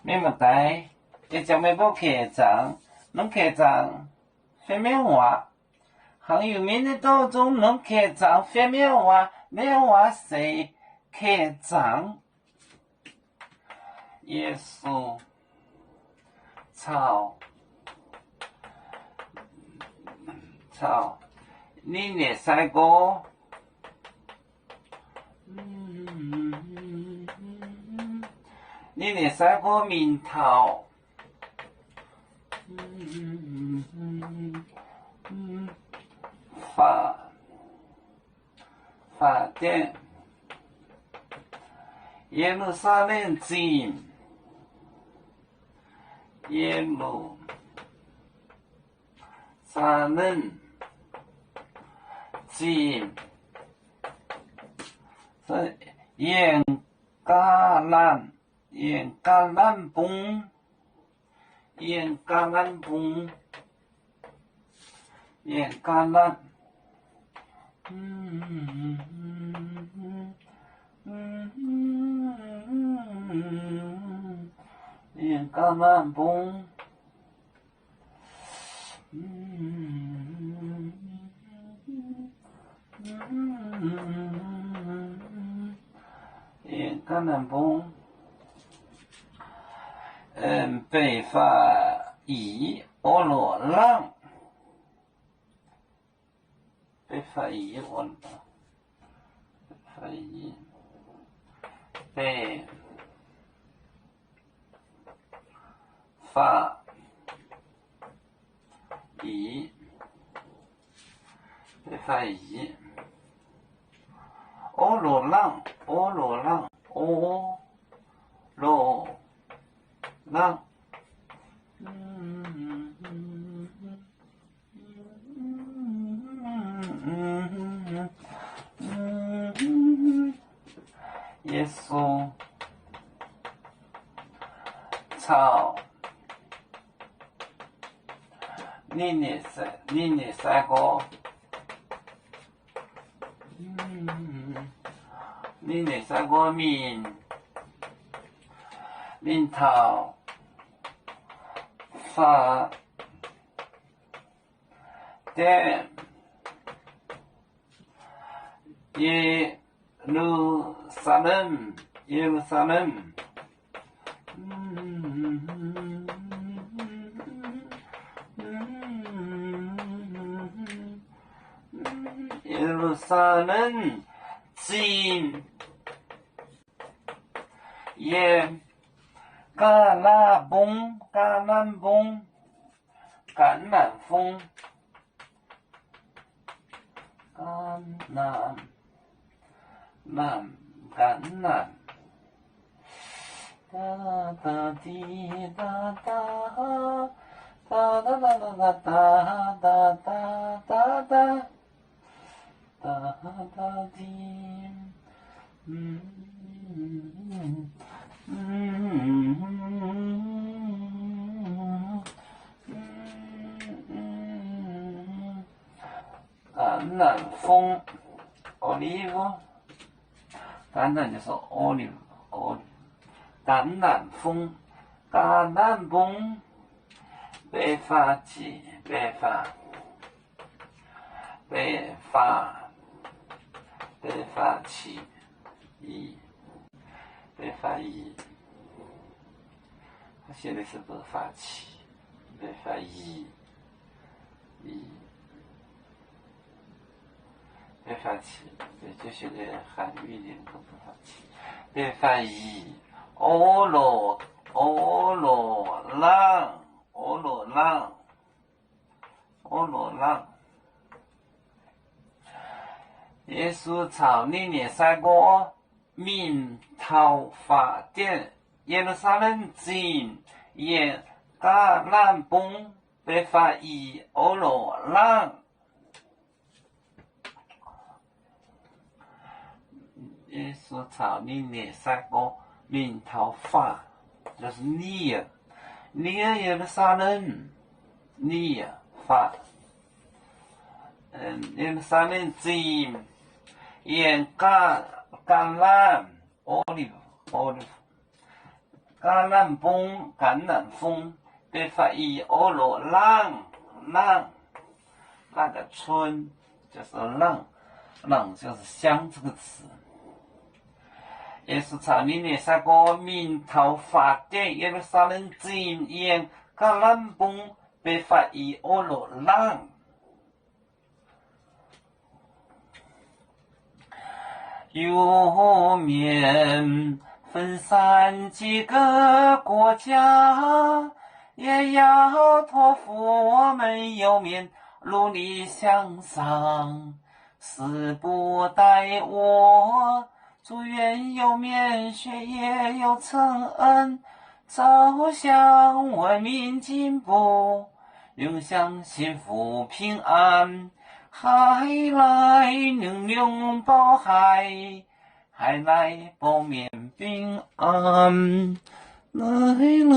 Mienh muoz-doic, yie ziouc meih mbuo keh zaangc, longc keh zaangc fai mienv waac. Hnangv yie mienh naaiv douz zungv longc keh zaangc fai mienv waac, mienv waac se keh zaangc. Yesu caux, caux ninh nyei sai-gorx, ninh nyei sai-gorx mingh taux faah, faah diev Ye^lu^saa^lem Zingh. Ye^lu Saalemh Zingh, yiem Gaalaan, yiem Gaalaan Bung, yiem Gaalaan Bung, yiem Gaalaan, yiem Gaalaan Bung. Yiem Gaalaan Bung, beiv faah yic orv lorqc laangh. Beiv faah yic orv, beiv faah yic, beiv faah yic orv lorqc laangh, orv lorqc laangh, orv lorqc laangh. Yesu caux ninh nyei, ninh nyei sai-gorx, ninh nyei sai-gorx mingh, mingh taux faah diev Ye^lu^saa^lem, Ye^lu^saa^lem, Ye^lu^saa^lem Zingh, yiem Gaalaan Bung, Gaalaan Bung, Gaalaan Bung, Gaalaan, Gaalaan, Gaalaan Bung, olive, Gaalaan Bung, Gaalaan Bung, beiv faah qic, beiv faah, beiv faah, beiv faah qic, yic, beiv faah yic. Beiv faah yic, yic, beiv faah qic, 对法语，欧罗，欧罗浪，欧罗浪，欧罗浪。Yesu caux ninh nyei sai-gorx mingh taux faah diev Ye^lu^saa^lem Zingh, yiem Gaalaan Bung, 对法语，欧罗浪。 Yesu caux ninh nyei sai-gorx mingh taux faah, 就是 near, near Ye^lu^saa^lem, near faah, Ye^lu^saa^lem Zingh, yiem Gaa, Gaalaan, Olive, Olive, Ga'naanh mbong, ga'naanh fung, beiv faix i, o loqc laangh, laangh, laangh ga'cun, 就是浪, 浪就是江这个词. Yesu caux ninh nyei sai-gorx mingh taux faatv gaengh Ye^lu^saa^lem Zingh Yiem, ga'naanh mbong, beiv faix i, o loqc laangh. 游牧民分散几个国家，也要托付我们游牧民路里向上，死不待我，祝愿游牧民血液有承恩，照向文明进步，永享幸福平安。 海来能拥抱海，海来保免平安。来来